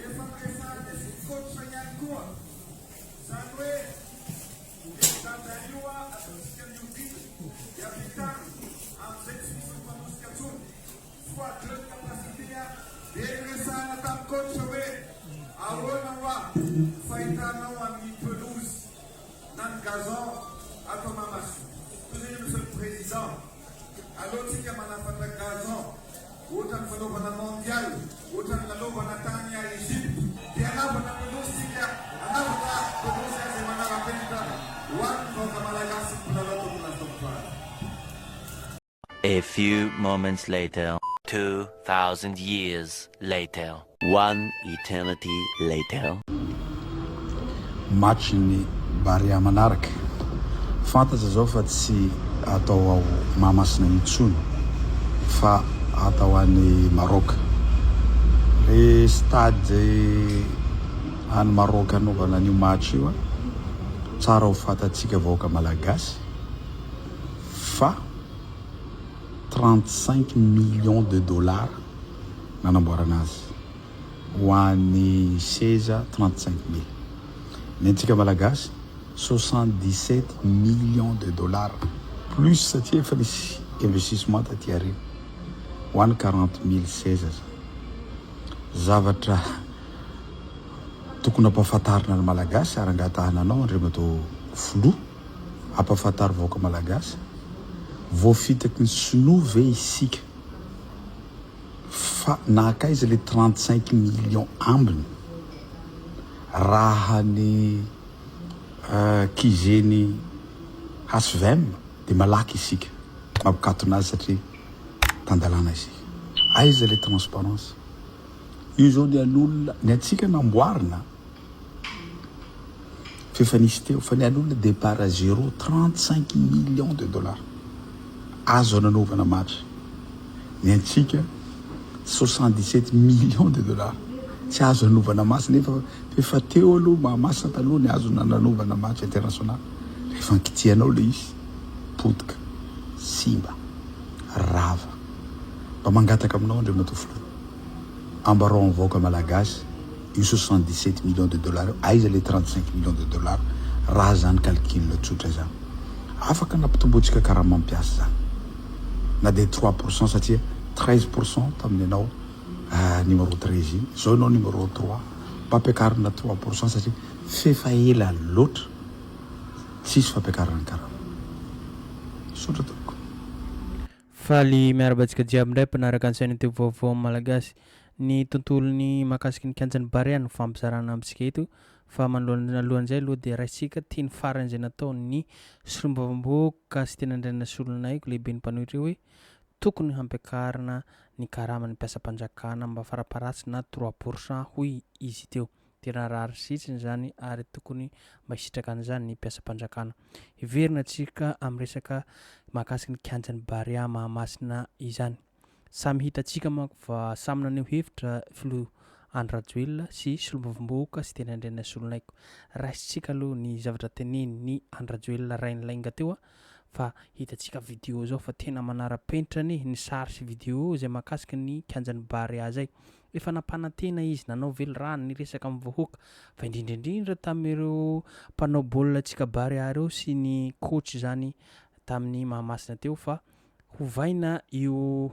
Efa noresahana sy coach ihany koa izany hoe io dada io ataontsika mihodidina dia apetahana amin'izay tsy misy mifanosika intsony fois deux ny capacité dia noresahana tamin'ny coach hoe ahoana hoa fahitanao an'ny pelouse na ny gazon ato Mahamasina. Toy izay Monsieur le Président, aleo tsika manafatra gazon ohatran'ny fanaovana mondial, ohatran'ny nanaovana tany Egypte, dia hanavana pelouse tsika, hanavana pelouse izay manara-penitra ho an'ny vahoaka Malagasy sy ny mpilalao tokony hataovana. A few moments later. 2000 years later. One eternity later. Match ny Barea manaraka. Fantatra zao fa tsy atao ao Mahamasina intsony fa atao any Maroc. Le stade any Maroc anaovana an'io match io tsara ho fantatsika vahoaka Malagasy fa 35 millions de dollars nanamboarana azy ho an'ny seza 35 mille. Ny antsika Malagasy 77 millions de dollars plus satria efa nisy investissement taty aoriana ho an'ny 40 mille seza zany. Zavatra tokony hampahafantarina ny Malagasy ary angatahana anao Andriamatoa Filoha Ampafantaro vahoaka malagasy, voafitaky ny sinoa ve isika fa nankaiza le 35 millions ambiny raha ny kizeny hvm de malaky isika mampikatona azy satria tandalana isika, aiza le transparence, io zao ny an'olona ny antsika namboarina. F'efa nisy teo fa ny an'olona départ à zéro 35 millions de dollars azo nanaovana match, ny antsika 77 millions de dollars tsy azo nanaovana match nefa efa teo aloha Mahamasina taloha ny azo nanaovana match international, rehefa ankitianao le izy potika, simba, rava. Mba mangataka aminao Andriamatoa Filoha, ambarao amin'ny vahoaka malagasy io 77 millions de dollars io aiza le 35 millions de dollars raha zany calcul tsotra zany afaka nampitomboantsika karama mpiasa zany na dia 3 pourcent satria 13 pourcent tamin'ny anao numéro 13 iny zao ianao numéro 3 mpampiakarina 3 pourcent satria f'efa ela loatra tsisy fampiakarana karama misaotra tompoko. Faly miarahaba antsika jiaby indray mpanaraka ny chaîne youtube vaovao malagasy. Ny tontolon'ny mahakasiky ny kianjan'ny Barea no fampizarana amintsika eto fa manoloana alohan'izay aloha dia raisintsika teny farany izay nataon'ny solombavambahoaka Siteny Andrianasoloniaiko lehiben'ny mpanohitra io hoe tokony hampiakarina ny karaman'ny mpiasam-panjakana mba faramparatsiny na 3 pourcent hoy izy teo. Tena rary sitsiny izany ary tokony mba hisitraka an'izany ny mpiasam-panjakana. Hiverina tsika amin'ny resaka mahakasika ny kianjan'ny Barea Mahamasina izany. Samy hitantsika manko fa samy naneho hevitra filoha Andry Rajoelina sy solombavambahoaka Siteny Andrianasoloniaiko. Raisintsika aloha ny zavatra tenenin'i Andry Rajoelina rainilainga teo fa hitantsika video zao fa tena manara-penitra anie ny sary sy video izay mahakasika ny kianjan'ny Barea izay. Efa nampanantena izy, nanao velirano, niresaka amin'ny vahoaka, fa indrindra indrindra tamin'ireo mpanao baolina antsika Barea ireo sy ny coach izany tamin'ny Mahamasina teo fa hovaina io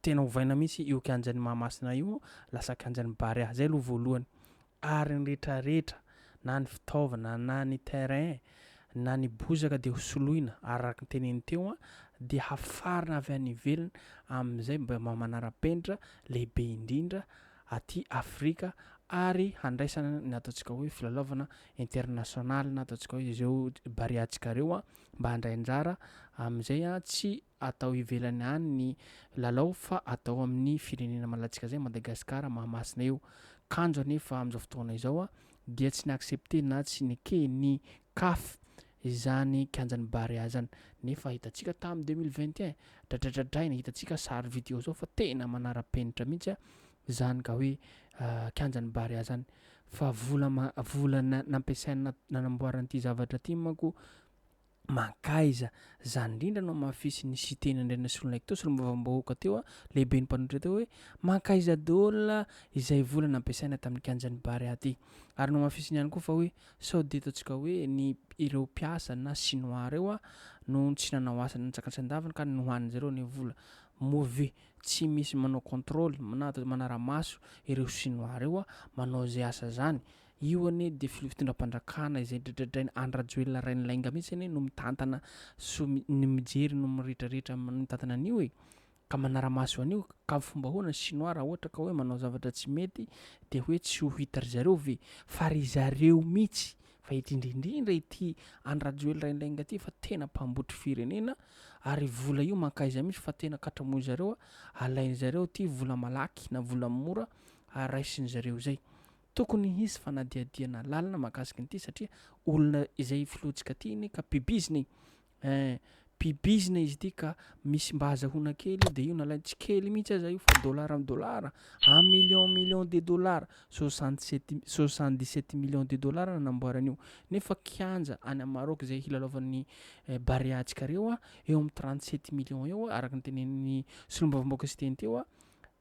tena hovaina mihitsy io kianjan'i Mahamasina io lasa kianjan'i Barea, zay aloha voalohany. Ary ny retraretra na ny fitaovana na ny terrain na ny bozaka dia hosoloina ary araka ny teneniny teo dia hafarana avy any ivelany amin'izay mba manara-penitra lehibe indrindra aty Afrika ary handraisana ny ataontsika hoe filalaovana international na ataontsika hoe izao Barea-ntsika ireo mba handray anjara amin'izay tsy atao ivelany any ny lalao fa atao amin'ny firenena malatsika zay Madagascar Mahamasina io. Kanjo anefa amin'izao fotoana izao. dia tsy ni-accepter na tsy neken'ny Caf izany kianjan'ny Barea izany. Nefa hitantsika tamin'ny 2021, dradradradraina, hitantsika sary video zao fa tena manara-penitra mihitsy izany ka hoe kianjan'ny Barea izany. Fa vola vola nampiasaina nanamboarana ity zavatra ity manko mankaiza. Zany indrindra no hamafisin'ny Siteny Andrianasoloniaiko teo, solombavambahoaka teo, lehiben'ny mpanohitra teo hoe mankaiza daholo izay vola nampiasaina tamin'ny kianjan'ny Barea ity. Ary nohamafisiny ihany koa fa hoe sao dia ataontsika hoe ny ireo mpiasa na chinois ireo no tsy nanao asa nantsakatsandaviny ka nohanin-dry zareo ny vola. Moa ve tsy misy manao contrôle na manara-maso ireo chinois ireo manao izay asa izany? Io anie dia filoha fitondram-panjakana izay dradradraina Andry Rajoelina Rainilainga mihitsy anie no mitantana sy ny mijery no miretraretra mitantana an'io e! Ka manara-maso an'io ka fomba ahoana ny chinois raha ohatra ka hoe manao zavatra tsy mety dia hoe tsy ho hita ry zareo ve? Fa ry zareo mihitsy fa indrindra indrindra ity Andry Rajoelina Rainilainga ity fa tena mpambotry firenena ary vola io mankaiza mihitsy fa tena katramoy zareo alainy zareo ity vola malaky na vola mora ary raisiny zareo izay. Tokony hisy fanadihadihana lalina mahakasika an'ity satria olona izay filohantsika ty anie ka mpibizina e! Eh, mpibizina izy ity ka misy mba azahoana kely io dia io nalainy, tsy kely mihitsy aza io fa dollar amin'ny dollar, un million million de dollars, 67 77 millions de dollars nanamboarana io, nefa kianja any Maroc izay hilalaovan'ny Barea-ntsika reo a, eo amin'ny 37 millions eo araka ny tenenin'ny solombavambahoaka Siteny teo a,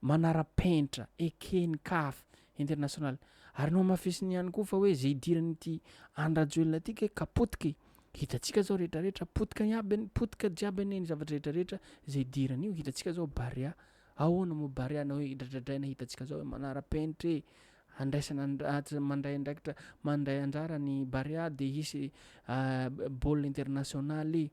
manara-penitra, eken'ny caf international. Ary nohamafisiny ihany koa fa hoe izay idiran'ity Andry Rajoelina ity kay ka potika e. Hitantsika zao rehetra rehetra potika iaby anie, potika jiaby anie ny zavatra rehetra rehetra izay idiran'io. Hitantsika zao Barea, ahoana moa Barea na hoe dradradraina hitantsika zao hoe manara-penitra e, andraisana mandray andraikitra, mandray anjara ny Barea dia hisy baolina international e.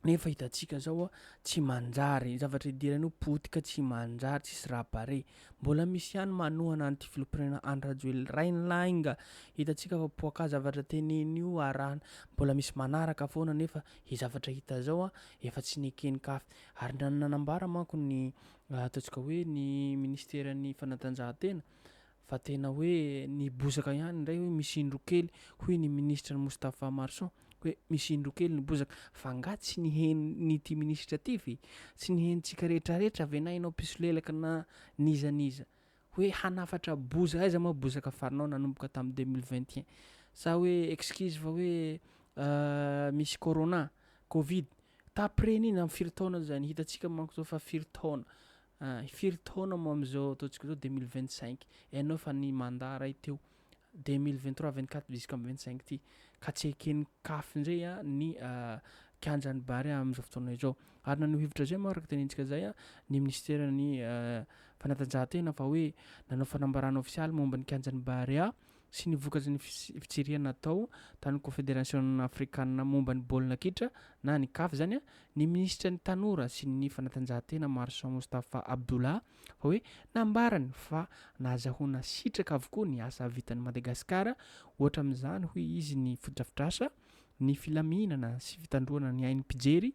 Nefa hitantsika zao a, tsy manjary, ny zavatra idirany io potika tsy manjary, tsisy raha pare. Mbola misy ihany manohana an'ity filoham-pirenena Andry Rajoelina rainilainga, hitantsika fa poaka zavatra teneny io arahana, mbola misy manaraka foana nefa i zavatra hita zao a, efa tsy neken'ny caf. Ary nanambara manko ny ataontsika hoe ny ministeran'ny fanatanjahantena fa tena hoe ny bozaka ihany indray hoe misy indro kely hoy ny minisitra Moustapha Marson hoe misy indro kely ny bozaka fa nga tsy niheno ity minisitra ty ve? Tsy nihenontsika rehetrarehetra ve na ianao mpisolelaka na n'iza n'iza hoe hanafatra bozaka aiza moa bozaka farinao nanomboka tamin'ny 2021 sa hoe excuse fa hoe misy corona covid taprès n'iny amin'ny firy taona zany hitantsika manko zao fa firy taona Firy taona moa amin'izao ataontsika izao 2025 ianao efa ny mandat ray teo 2023 24 jusqu'à 25 ty ka tsy eken'ny caf indray a ny kianjan'ny Barea amin'izao fotoana izao ary naneho hevitra izay moa araka tenentsika izay a ny minisiteran'ny fanatanjahantena fa hoe nanao fanambarana ofisialy momba ny kianjan'ny Barea sy ny vokatry ny fitsirihana natao tamin'ny Kônfederasiônina Afrikanina momba ny baolina kitra na ny Caf izany ny minisitra ny tanora sy ny fanatanjahantena Marson Moustapha Abdullah fa hoe nambarany fa nahazahoana sitraka avokoa ny asa vitan'i Madagasikara ohatra amin'izany hoy izy ny fotodrafitrasa ny filaminana sy fitandroana ny ain'ny mpijery,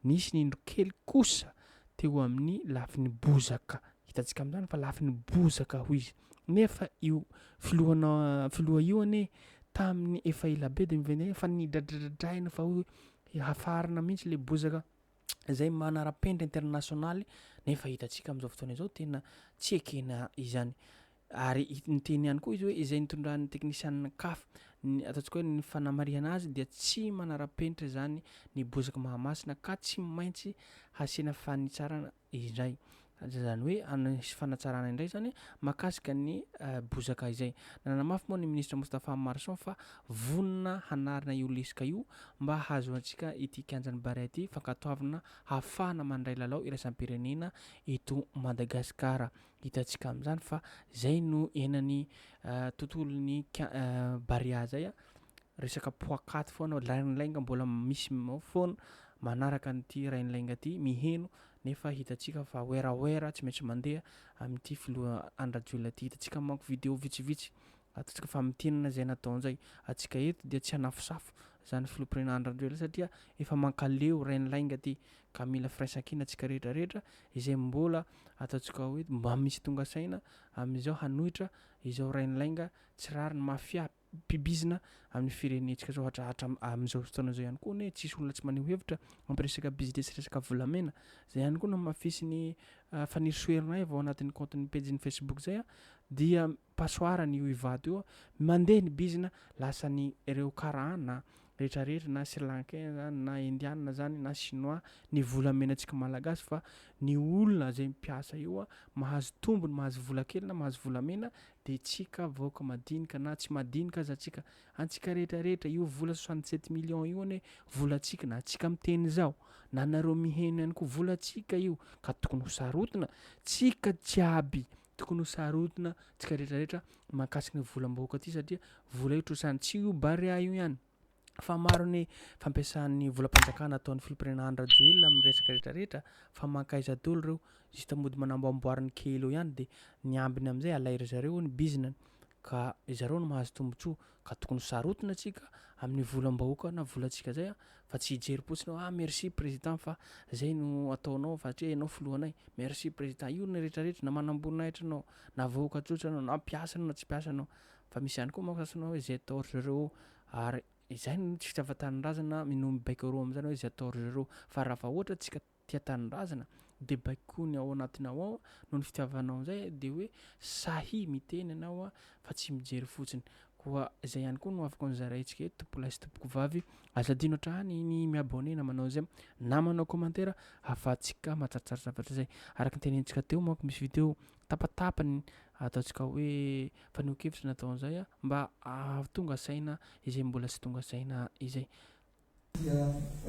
nisy ny indro kely kosa teo amin'ny lafiny bozaka, hitantsika amin'izany fa lafiny bozaka hoy izy, nefa io filohana filoha io anie tamin'ny efa ela be dia miverina efa nidradradradraina fa hoe hafarana mihitsy le bozaka izay manara-penitra internasionaly nefa hitantsika amin'izao fotoana izao tena tsy ekena izany. Ary niteny ihany koa izy hoe izay nitondran'ny teknisianina caf ny ataontsika hoe ny fanamarihana azy dia tsy manara-penitra izany ny bozaka Mahamasina ka tsy maintsy hasiana fanitsarana indray. Izany hoe hanisy fanatsarana indray izany mahakasika ny bozaka izay. Nanamafy moa ny minisitra Moustapha Marson fa vonona hanarina io lesoka io mba hahazoantsika ity kianjan'i Barea ity fankatoavina hahafahana mandray lalao iraisam-pirenena eto Madagasikara. Hitantsika amin'izany fa zay no iainan'ny tontolon'ny Barea zay a, resaka poakaty foana, rainilainga mbola misy foana manaraka an'ity rainilainga ity, miheno nefa hitantsika fa werawera tsy maintsy mandeha amin'ity filoha Andry Rajoelina ity, hitantsika manko video vitsivitsy Ataontsika famintinana izay nataony izay. Antsika eto dia tsy hanafosafo izany filoham-pirenena Andry Rajoelina satria efa mankaleo rainilainga aty ka mila firaisankina antsika rehetra rehetra izay mbola ataontsika hoe mba misy tonga saina amin'izao hanohitra izao rainilainga tsy rariny mafia. mpibizina amin'ny firenentsika zao hatra hatra amin'izao fotoana izao ihany koa anie tsisy olona tsy maneho hevitra mampiresaka business resaka volamena zay ihany koa namafisin'i Fanirisoa Ernaivo ao anatin'ny compte-n'ny pejiny Facebook zay dia passoire ny io Ivato io mandeha ny bizina lasa ny ireo karana rehetrarehetra na sri lankais zany na indiana zany na chinois ny volamenantsika malagasy fa ny olona zay mpiasa io mahazo tombony mahazo vola kely na mahazo volamena de tsika vahoaka madinika na tsy madinika aza tsika antsika rehetrarehetra io vola 67 millions io anie volantsika na tsika miteny zao na nareo miheno ihany koa volantsika io ka tokony ho sarotina tsika jiaby Tokony ho sarotina tsika rehetra rehetra mahakasika ny volam-bahoaka ty satria vola io trosany tsy io Barea io ihany fa maro ny fampiasan'ny volam-panjakana ataon'ny filoham-pirenena Andry Rajoelina amin'ny resaka rehetra rehetra fa mankaiza daholo ireo juste mody manamboamboariny kely eo ihany de ny ambiny amin'izay alay ry zareo ny bizina ka zareo no mahazo tombotsoa ka tokony ho sarotina tsika amin'ny volam-bahoaka na volantsika zay fa tsy hijery potsiny hoe ah merci président fa zay no ataonao fa satria ianao filohanay, merci président, io ny retraretra na manamboninahitra anao na vahoaka tsotra anao na mpiasa anao na tsy mpiasa anao fa misy ihany koa manko sasany hoe zay atao ry zareo ary izay no tsy fitiavan-tanindrazana no mibaiko roa amin'izany hoe zay atao ry zareo fa raha fa ohatra tsika tia tanindrazana de baikoiny ao anatinao ao noho ny fitiavanao an'izay de hoe sahy miteny ianao fa tsy mijery fotsiny koa izay ihany koa no afaka nozaraintsika eto tompokolahy sy tompokovavy aza adino hatrany ny mi-abonner na manao izay na manao commentaire ahafahantsika mahatsaratsara zavatra izay araka ny tenenitsika teo manko misy video tapatapany ataontsika hoe fanehoan-kevitra nataon'izay mba ahatonga saina izay mbola tsy tonga saina izay. Ity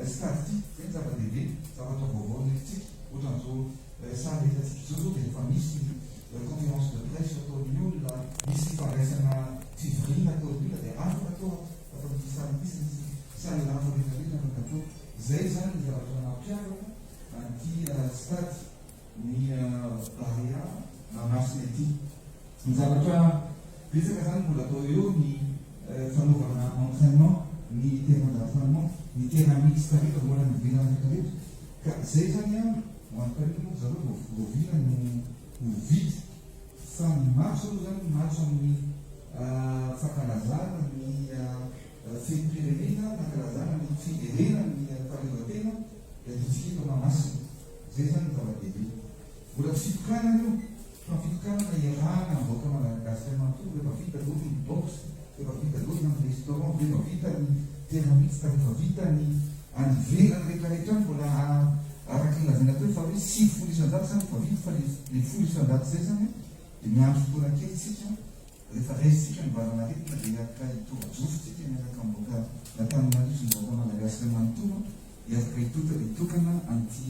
stade ity, izay no zava-dehibe, zavatra vaovao nentintsika, ohatran'izao salle hitantsika izao izao dia efa misy ny conférence de presse ataon'ny olona, misy fandraisana fivoriana ataon'ny olona dia afaka atao ato amin'ity salle ity sy ny salle hafa rehetra rehetra afaka atao. Izay izany ny zavatra nampiavaka an'ity stade ny Barea Mahamasina ity. Ny zavatra betsaka izany mbola atao eo ny fanaovana entrainement, ny terrain d'entrainement, ny terrain mixte rehetra mbola any ivelany rehetra rehetra. Ka izay izany an, ho an'ny mpanohitra moa ry zareo vao voavina no ho vita. Fa ny match aloha izany, ny match amin'ny fankalazana ny fetim-pirenena, fankalazana ny fiverenan'ny fahaleovantena dia ataontsika eto Mahamasina. Izay izany no zava-dehibe. Mbola tsy fitokanana io fa fitokanana iarahana amin'ny vahoaka malagasy iray manontolo rehefa vita daholo ny box, rehefa vita daholo ny amin'ny restaurant, rehefa vita ny terrain mixte, rehefa vita ny any ivelany rehetra rehetra any mbola araka ny lazaina teo fa hoe 90% izany efa vita fa le 10% izay izany dia miandry fotoana kely tsika Rehefa resintsika ny valan'aretina dia hiaraka hitora-jofo tsika miaraka amin'ny vahoaka an'Antananarivo sy ny vahoaka malagasy iray manontolo hiaraka hitokana an'ity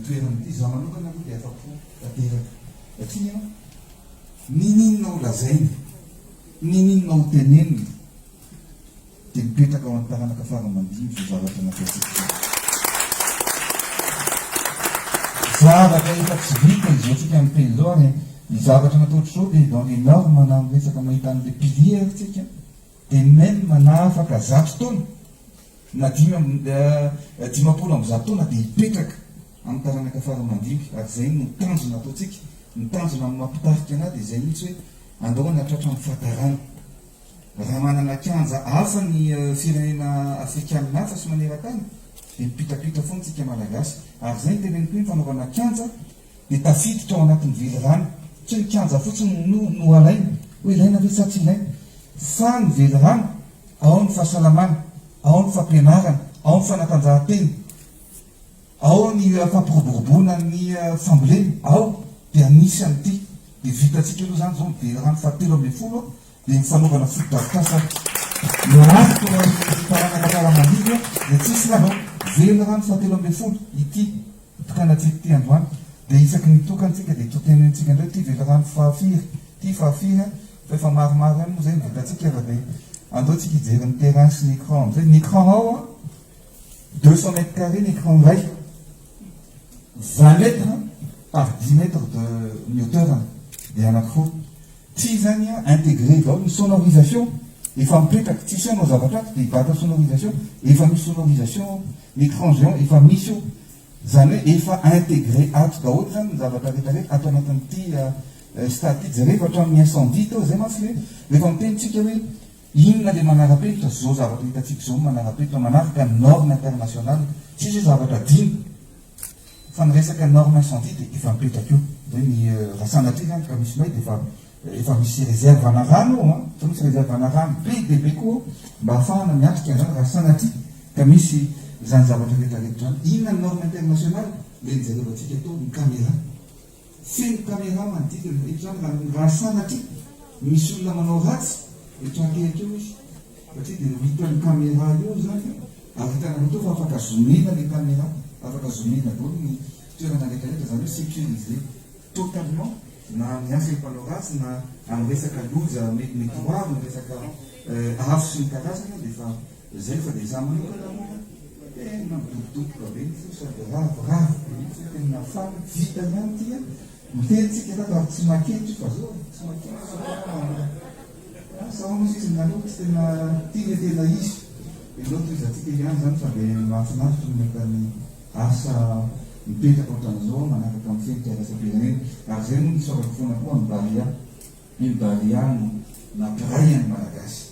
toerana ity. Izaho manokana aloha dia afa-po tanteraka satria n'inon'inona ho lazaina, n'inon'inona ho tenenina, dia mipetraka ho an'ny taranaka fara aman-dimby izao zavatra nataontsika izao. Zavatra efa tsy vita izao tsika miteny izao ary ny zavatra natao ohatr'izao dia dans les normes na amin'ny resaka mahita an'ilay pilier ary tsika dia même na afaka 100 taona na 155 taona dia hipetraka amin'ny taranaka fara aman-dimby ary izay no tanjona ataontsika. Ny tanjona amin'ny maha mpitarika anah dia izay mihitsy hoe andao hanatratra amin'ny fahatarana. Raha manana kianja hafa ny firenena afrikanina hafa sy maneran-tany dia mipitapita foana tsika malagasy. Ary izay no teneniko hoe ny fanaovana kianja dia tafiditra ao anatin'ny velirano. Tsy hoe ny kianja fotsiny no no alaina hoe ilaina ve sa tsy ilaina fa ny velirano, ao ny fahasalamana, ao ny fampianarana, ao ny fanatanjahantena, ao ny fampiroboroboana ny fambolena, ao dia anisan'ity. Dia vitantsika aloha izany izao ny velirano fahatelo ambinifolo dia ny fanaovana fotodrafitrasa miaraka ho an'ny taranaka fara-mandimby dia tsisy nanao. Velirano fahatelo ambinifolo ity tokanantsika ity androany dia isaky ny tokana tsika dia totenintsika indray ity velirano fahafiry ity fahafiry fa efa maromaro ihany moa izay ny vitantsika fa dia andao tsika hijery ny terrain sy ny écran amin'izay. Ny écran ao an 200 mètres carrés ny écran iray, 20 mètres par 10 mètres de ny hauteur dia anankiroa. Tsy izany an, intégré daholo ny sonorisation efa mipetraka, tsisy hanao zavatra ato dia hibata sonorisation, efa misy sonorisation ao, ny écran géant efa misy eo, izany hoe efa intégré ato daholo izany ny zavatra rehetra rehetra ato anatin'ity stade ity, jerevo hatramin'ny incendie teo, izay mantsy le rehefa miteny tsika hoe. Inona le manara-penitra? Zao zavatra hitantsika izao no manara-penitra, manaraka ny norme internationale. Tsisy hoe zavatra adino fa ny resaka norme incendie dia efa mipetraka eo. Hoe ny raha sanatria zany ka misy may dia efa efa misy réserve ana rano ao an, efa misy réserve ana rano be dia be koa ao mba ahafahana miatrika an'izany raha sanatria ka misy izany zavatra rehetra rehetra izany. Inona ny norme internationale? Le nijerevantsika teo ny caméra. Feno caméra manodidina eto zany raha raha sanatria misy olona manao ratsy dia traquer eo izy satria dia ho hitan'ny caméra eo zany ary hitanareo teo fa afaka zomer-na le caméra, afaka zomer-na daholo ny toerana rehetra rehetra zany hoe sécurisé totalement na amin'ny asan'ny mpanao ratsy na amin'ny resaka loza mety mety ho avy ny resaka afo sy ny karazany dia efa Zay fa dia za manokana aloha tena midobodoboka be mihitsy sady ravoravo be mihitsy hoe tena faly vita ihany ity a! Miteny tsika tato ary tsy maquette io fa zao e, tsy maquette fa asa ahoana ozy izy nareo tsy tena ity le tena izy dia aleo tohizantsika ihany zany fa dia mahafinaritra ny mahita ny asa mipetraka ohatran'izao manaraka ny fenitra iraisam-pirenena ary zay moa no isaorako foana koa an'i Barea. Ny Barea no nampiray an'ny Malagasy.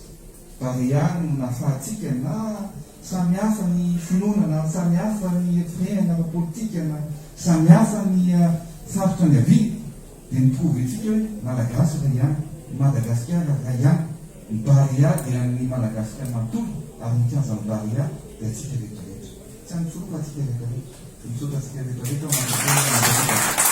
Barea no nahafahantsika na samy hafa ny finoana na samy hafa ny firehana ara-politika na samy hafa ny faritra niaviana dia ni-prouver-tsika hoe Malagasy iray ihany, Madagasikara iray ihany. Ny Barea dia an'ny Malagasikara manontolo ary ny kianjan'ny Barea dia antsika rehetra rehetra. Tsy an'ny filoha fa antsika rehetra rehetra. Misaotra antsika rehetra rehetra manana.